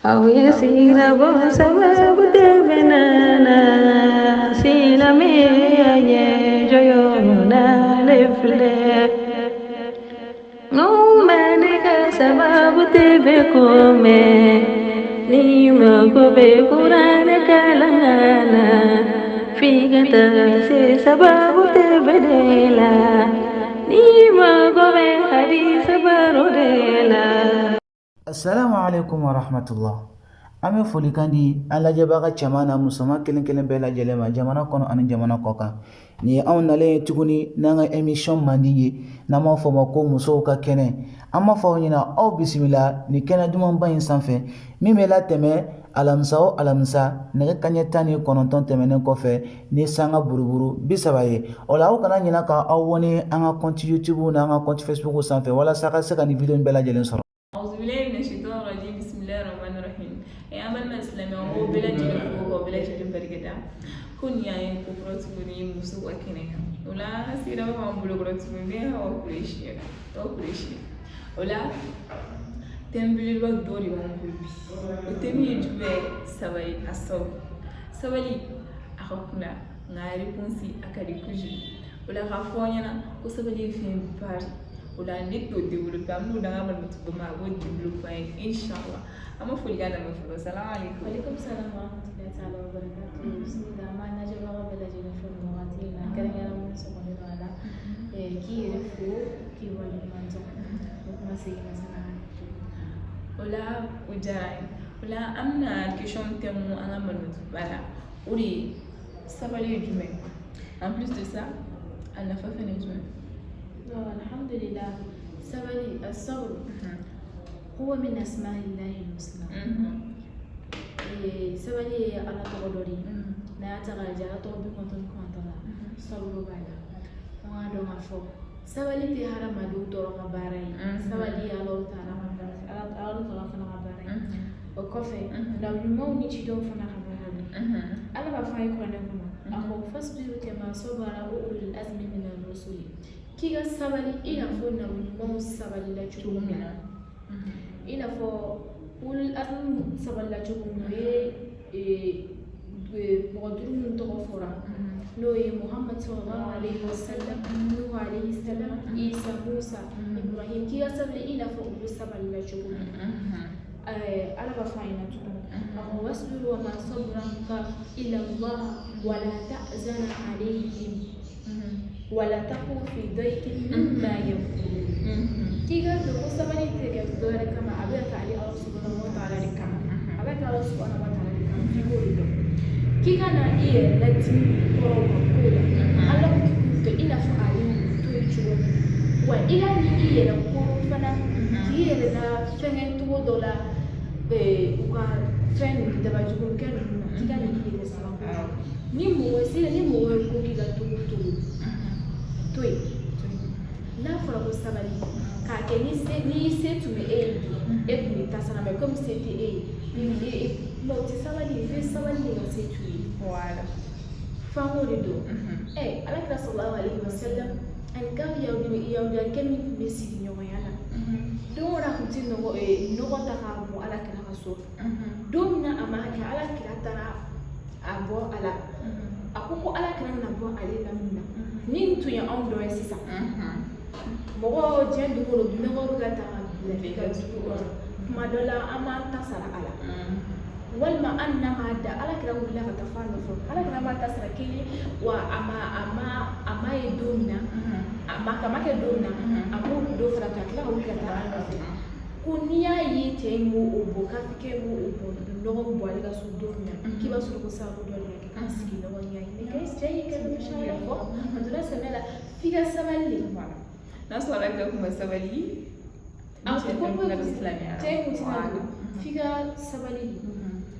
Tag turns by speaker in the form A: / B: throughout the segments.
A: Aw ye sirabɔ sababu tɛ bɛna na silamɛya ɲɛ jɔyɔrɔ na ne filɛ ne ka sababu tɛ bɛ ko mɛn ni mago bɛ kuranɛ kalan na f'i ka taa se sababu tɛ bɛ de la ni mago bɛ hadisa baro de la.
B: Assalamu alaikum wa rahmatullah. An bɛ folikan di an lajɛbaga cɛman n'a musoman kelen kelen bɛɛ lajɛlen ma jamana kɔnɔ ani jamana kɔ kan. Nin ye anw nalen ye tuguni n'an ka émission mandi ye n'an b'a fɔ o ma ko musow ka kɛnɛ. An b'a fɔ aw ɲɛna aw bisimila nin kɛnɛ dumanba in sanfɛ min bɛ latɛmɛ alamisa o alamisa nɛgɛ kanɲɛ 19 tɛmɛnen kɔfɛ ni sanga buruburu 30 ye. O la aw kana ɲinɛ ka aw abonner an ka compte YouTube n'an ka compte Facebook sanfɛ walasa ka se ka nin vidéo in bɛɛ lajɛlen sɔrɔ.
C: An balima silamɛw n b'aw bɛɛ lajɛlen fo k'aw bɛɛ lajɛlen barika da ko nin y'an ye ko kura tuguni musow ka kɛnɛ kan o la an sigira b'an bolo kɔrɔ tuguni ne Hawa Kuresi ye Hawa Kuresi o la thème belebeleba dɔ de b'an bolo bi o thème ye jumɛn ye sabali a sabu sabali a ka kunna nka a réponse a ka di kojugu o la k'a fɔ aw ɲɛna ko sabali ye fɛn ba de o la ne t'o développer an bɛn'o d'an ka balimamuso ma a b'o développer an ye inshallah an bɛ folikan lamɛn fɔlɔ salamu aleykum.
D: Aleykum salam wa rahmatullahi ta'ala wa barakatuh. Bismillah, an b'an lajɛbagaw bɛɛ lajɛlen fo nin wagati in na kɛrɛnkɛrɛn minnu sɔgɔlen don a la k'i yɛrɛ fo k'i waleɲuman dɔn o kuma segin ka sanga.
C: O la o diyara n ye o la an bɛna question thème an ka balimamusoba la o de ye sabali ye jumɛn en plus de ça a nafa fɛnɛ ye jumɛn.
D: Bon, alhamdulillah, sabali as-sabr huwa min asma'illahi al-husna. Sabali ye Ala tɔgɔ dɔ de ye. N'a y'a ta k'a lajɛ Ala tɔgɔ 99 la saburu b'a la. An k'a dɔn k'a fɔ sabali tɛ hadamadenw dɔrɔn ka baara ye. Sabali ye Alahu taala ka baara Ala taala fana ka baara ye. O kɔfɛ nabi ɲumanw ni cidenw fana ka baara don. Ala b'a fɔ an ye kuranɛ kɔnɔ a ko fasbiru kama sabara ulul azmi mina rusuli k'i ka sabali i n'a fɔ nabi ɲumanw sabalila cogo min na i n'a fɔ ulul azmi sabalila cogo min na o ye mɔgɔ duuru minnu tɔgɔ fɔra n'o ye Muhammad sallallahu alaihi wasallam Nuhu alaihi salam Isa Musa Ibrahim k'i ka sabali i n'a fɔ olu sabalila cogo min na. Ala b'a fɔ an ɲɛna tuguni a ko wasbiru wa ma sabruka illa Allah wala tahzan alayhim wala taku fi daykin mimma yamkurun k'i ka dɔn ko sabali tɛ kɛ dɔwɛrɛ kama a bɛ kɛ ale Ala subhanahu wa ta'ala de kama a bɛ kɛ Ala subhanahu wa ta'ala de kama f'i k'o de dɔn k'i ka na i yɛrɛ ladimi kɔrɔ ka ko la Ala ko k'i k'u to i n'a fɔ ale y'u to yen cogo min wa i ka ni i yɛrɛ koron fana k'i yɛrɛ la fɛngɛ cogo dɔ la u ka fɛn ninnu dabajugu kɛ ninnu na k'i ka ni i yɛrɛ sama ni mɔgɔ sera ni mɔgɔ ye ko k'i la cogo o cogo to yen n'a fɔra ko sabali k'a kɛ ni se ni se tun bɛ e ye bi e tun bɛ ta sara mais komi se tɛ e ye mais o tɛ sabali ye i bɛ sabali de ka se t'u ye.
C: Voilà.
D: F'an k'o de dɔn ala kira sallallahu alaihi wasallam ani ka yahudiyakɛ min tun bɛ sigiɲɔgɔnya la don o don a tun tɛ nɔgɔ ta k'a bɔn ala kira ka so don min na a ma kɛ ala kira taara a bɔ a la a ko ko ala kira nana bɔ ale la min na ni nin tun ye anw dɔ ye sisan mɔgɔ diɲɛ don o don nɔgɔ bɛ ka ta ka bila i ka dugu kɔnɔ kuma dɔ la an b'an ta sara a la walima hali n'a m'a da ala kira wulila ka taa f'a nɔfɛ ala kira m'a ta sara kelen wa a ma a ma a ma ye don min na a ma a ma kɛ don min na a m'o don fana ka tila ka wuli ka taa a nɔfɛ ko n'i y'a ye cɛ in m'o o bɔ kafirikɛ m'o o bɔ nɔgɔ bɔ ale ka so don min na k'i b'a sɔrɔ ko sababu dɔ de y'a kɛ k'a sigi ɲɔgɔn ɲɛ ye cɛ y'i kɛ fɔ a donna sɛbɛ la f'i ka sabali de.
C: N'a sɔrɔ ala kira kun ma sabali
D: A ko cɛ in kun tɛna don f'i ka sabali de.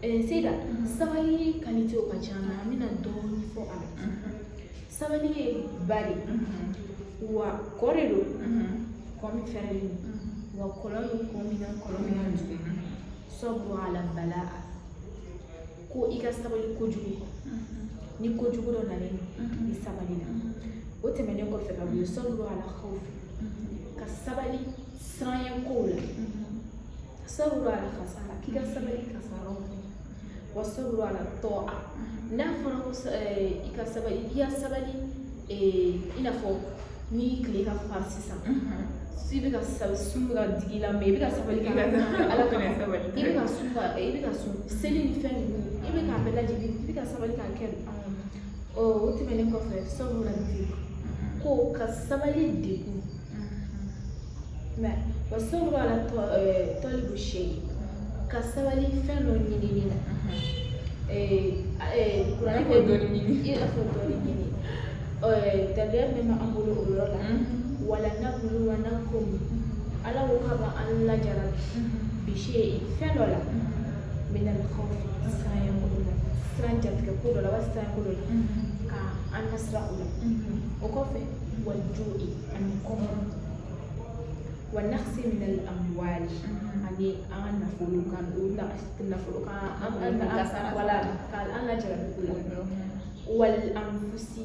D: Seyida sabali qualité ka ca mais an bɛna dɔɔnin fɔ a la. Sabali ye ba de wa kɔ de don kɔ min fɛrɛlen don wa kɔlɔn ye kɔ min na kɔlɔn min ka jugu sabru ala bala ko i ka sabali kojugu ni kojugu dɔ nalen i sabali la o tɛmɛnen kɔfɛ ka bɔ yen sabru ala khawf ka sabali siranya kow la. Saburu ala kasara, k'i ka sabali kasaraw fɛ. Wa saburu ala tɔa, n'a fɔra ko i ka sabali, i ka sabali, i n'a fɔ ni tile ka farin sisan, i bɛ ka sun bɛ ka digi i la, mais i bɛ ka sabali ka Ala kama, i bɛ ka sun ka i bɛ ka sun seli ni fɛn ninnu, i bɛ k'a bɛɛ lajɛlen, i bɛ ka sabali k'a kɛ. O tɛmɛnen kɔfɛ, saburu ala ko ka sabali degun, mais wa saburu ala tɔlibu seyi, ka sabali fɛn dɔ ɲinini na. Kuranɛ
C: bɛ dɔɔni ɲini,
D: i n'a fɔ dɔɔni ɲini, daliya min b'an bolo o yɔrɔ la, wala nabluwannakum, Ala ko k'a b'an lajarabi, biseyi, fɛn dɔ la, minal khawfi, siran ko dɔ la, siran jatigɛ ko dɔ la, wali siran ko dɔ la, ka an lasiran o la. O kɔfɛ, wal ju'i, ani kɔngɔ, wa naqsi minal amwali, ani an ka nafolo kan, o nafolo kan an wala ka an lajarabi o la, wal anfusi,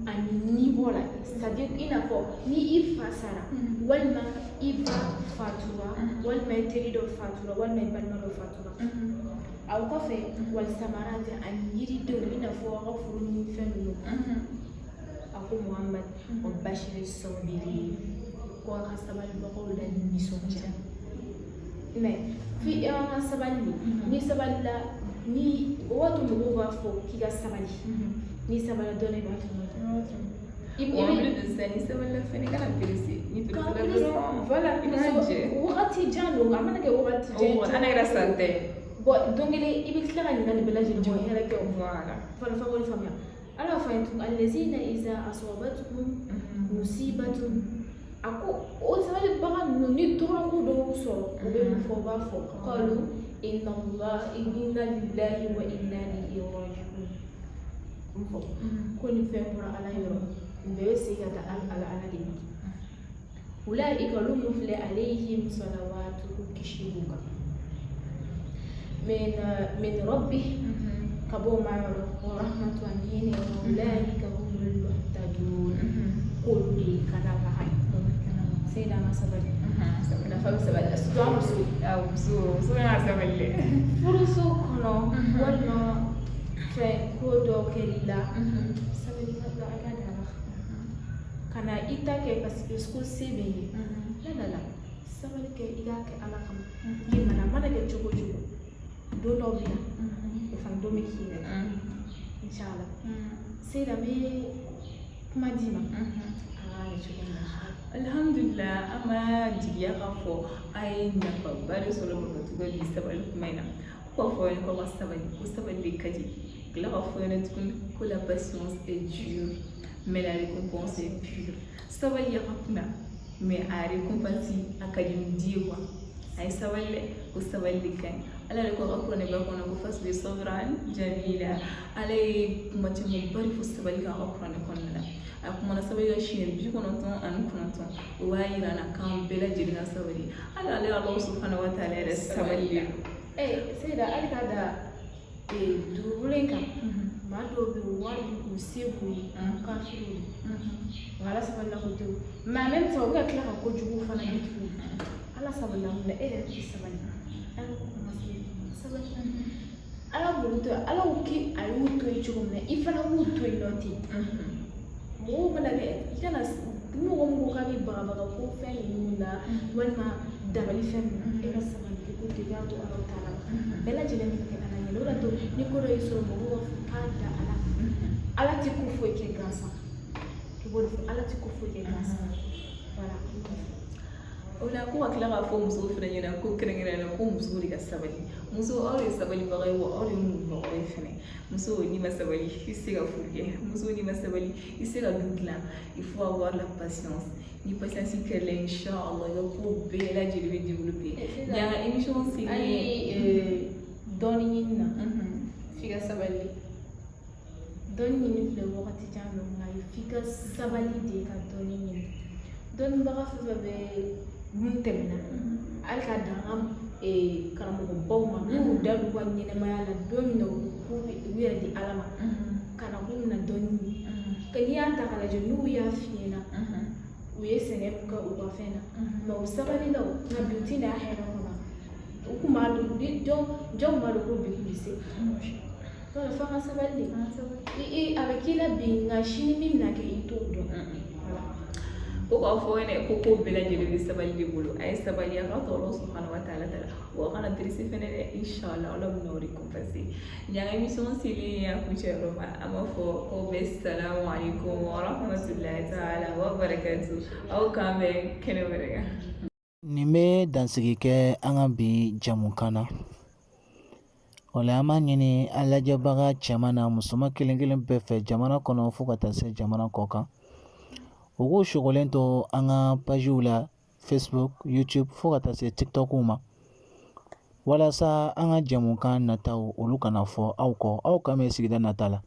D: ani nibɔ la, c'est à dire i n'a fɔ ni i fa sara, walima i ba fatura, walima i teri dɔ fatura, walima i balima dɔ fatura. A kɔfɛ, wal samarati, ani yiridenw, i n'a fɔ aw ka foro ni fɛn ninnu. A ko Muhamad, wa bashiri sabiri, ko a ka sabalibagaw la nisɔndiya. Mais fi an ka sabali, ni sabalila, ni o waati mɔgɔw b'a fɔ k'i ka sabali, ni sabali dɔrɔn i b'a tɔnɔ.
C: I bɛ de sisan, ni sabalila fɛnɛ, kana pressé, ni pressé dɔrɔn,
D: voilà,
C: i b'a jɛ.
D: Wagati jan don, a mana kɛ wagati jan
C: ye, ana kɛra san tɛ.
D: Bon, don kelen i bɛ tila ka ɲinɛ nin bɛɛ lajɛlen kɔ, hɛrɛ kɛ o.
C: Voilà.
D: Fɔlɔ fɔ k'o faamuya. Ala fɔ an ye tuguni, allazina iza asabatuhum musibatun, a ko o sabalibaga ninnu, ni tɔɔrɔko dɔw sɔrɔ, u bɛ mun fɔ? U b'a fɔ qalu inna Allah inna lillahi wa inna ilayhi raji'un. Mun fɔ? Ko nin fɛn bɔra Ala yɔrɔ, nin bɛɛ bɛ segin ka taa Ala de ma. Ulaika, olu mun filɛ, alayhim salawatu, ko kisi b'u kan, min rabbi, ka bɔ o ma yɔrɔ, wa rahmatu, ani hinɛ, wa ulaika humul muhtadun, k'olu de ye kanabaga ye. Seyida, an ka sabali, nafa bɛ sabali la, surtout an muso.
C: Muso y'a sabali dɛ.
D: Furuso kɔnɔ, walima fɛn ko dɔ kɛr'i la, sabali ka bila a ka da la, ka na i ta kɛ parce que ko se bɛ n ye. La la la, sabali kɛ, i k'a kɛ Ala kama. I mana kɛ cogo o cogo, don dɔ bɛ na, o fana don bɛ k'i yɛrɛ, inshallah. Seyida, n bɛ kuma d'i ma, a k'a kɛ cogo min na.
C: Alhamdulillah, an b'a jigiya k'a fɔ a ye nafaba de sɔrɔ Mamadu ka bi sabali kuma in na. Ko k'a fɔ ɲɛna ko ka sabali, ko sabali de ka di. Tila k'a fɔ ɲɛna tuguni ko la patience est dure, mais la récompense est pure. Sabali ya ka kunna, mais a récompense a ka di ni di ye quoi. A ye sabali dɛ, ko sabali de ka ɲi. Ala yɛrɛ ko a ka kuranɛba kɔnɔ ko fasbir sabran jamila. Ala ye kuma camanba de fɔ sabali kan a ka kuranɛ kɔnɔna la. A kumana sabali kan siɲɛ 99. O b'a yira an na k'an bɛɛ lajɛlen ka sabali. Hali ale Alahu subahana wa taala yɛrɛ sabali de don.
D: Seyida, hali k'a da dugukolo in kan, maa dɔw bɛ yen, wari b'u kun, se b'u ye, kafiriw don, nka Ala sabalila k'o to yen. Mais en même temps, u bɛ ka tila ka kojugu fana kɛ tuguni. Ala sabalila mun na, e yɛrɛ tɛ sabali? Ala ko k'an ka sabali, sabali. Ala b'olu to yen, Ala ko k'i a y'u to yen cogo min na, i fana b'u to yen nɔ ten. Mɔgɔw mana kɛ, i kana ni mɔgɔ min ko k'a bɛ bagabaga ko fɛn ninnu na, walima dabali fɛn ninnu, e ka sabali, i ko ten, i k'a to Ala ta la, bɛɛ lajɛlen bɛ kɛ Ala ɲɛ. O de y'a to ni ko dɔ y'i sɔrɔ, mɔgɔw b'a fɔ k'a da Ala. Ala tɛ ko foyi kɛ gansan, i b'o de fɔ, Ala tɛ ko foyi kɛ gansan. Voilà.
C: O la, ko ka tila k'a fɔ musow fana ɲɛna ko kɛrɛnkɛrɛnnenya la, ko musow de ka sabali. Muso, aw de ye sabalibaga ye, wa aw de ye muɲubagaw ye fɛnɛ. Muso, n'i ma sabali, i tɛ se ka furu kɛ. Muso, n'i ma sabali, i tɛ se ka du dilan. Il faut avoir la patience. Ni patience kɛra la, inchallah, i ka ko bɛɛ lajɛlen bɛ développer. Ni y'an ka émission sigi.
D: Hali dɔɔni ɲini na, f'i ka sabali. Dɔɔni ɲini filɛ, wagati jan don, nka f'i ka sabali de ka dɔɔni ɲini. Dɔnnibaga fɛn fɛn bɛ mun tɛmɛna, hali ka dan an ka karamɔgɔbaw ma, n'u y'u da don u ka ɲɛnɛmaya la don min na, u k'u bɛ u yɛrɛ di Ala ma ka na k'u bɛna dɔɔni ɲini, n'i y'a ta k'a lajɛ, n'u y'a f'i ɲɛna, u ye sɛgɛn mun kɛ u ka fɛn na, mais u sabalila o, nka bi u tɛ n'a hɛrɛ kɔnɔ. U kun b'a dɔn bi, jɔn jɔn b'a dɔn ko bi kun bɛ se? Donc f'an ka sabali de. I a bɛ k'i la bi, nka sini min bɛna kɛ, i t'o dɔn. Voilà.
C: Ko k'a fɔ yɛrɛ ko bɛɛ lajɛlen bɛ sabali de bolo. A ye sabali, a ka to Ala subahana wa taala ta la, wa a kana pressé fɛnɛ dɛ. Inshallah, Ala bɛna o récompenser. Nin y'an ka émission selen ye a kuncɛyɔrɔ ma. An b'a fɔ ko bɛ salamu alaikum wa rahmatulahi taala wa barakatu. Aw k'an bɛn kɛnɛ wɛrɛ kan.
B: Nin bɛ dansigi kɛ an ka bi jamukan na. O la, an b'a ɲini an lajɛbaga cɛman na musoman kelen kelen bɛɛ fɛ, jamana kɔnɔ fo ka taa se jamana kɔ kan, u k'u sogolen to an ka pagew la, Facebook, YouTube, fo ka taa se TikTok ma, walasa an ka jamukan nataw, olu kana fɔ aw kɔ. Aw kan bɛ sigida nata la.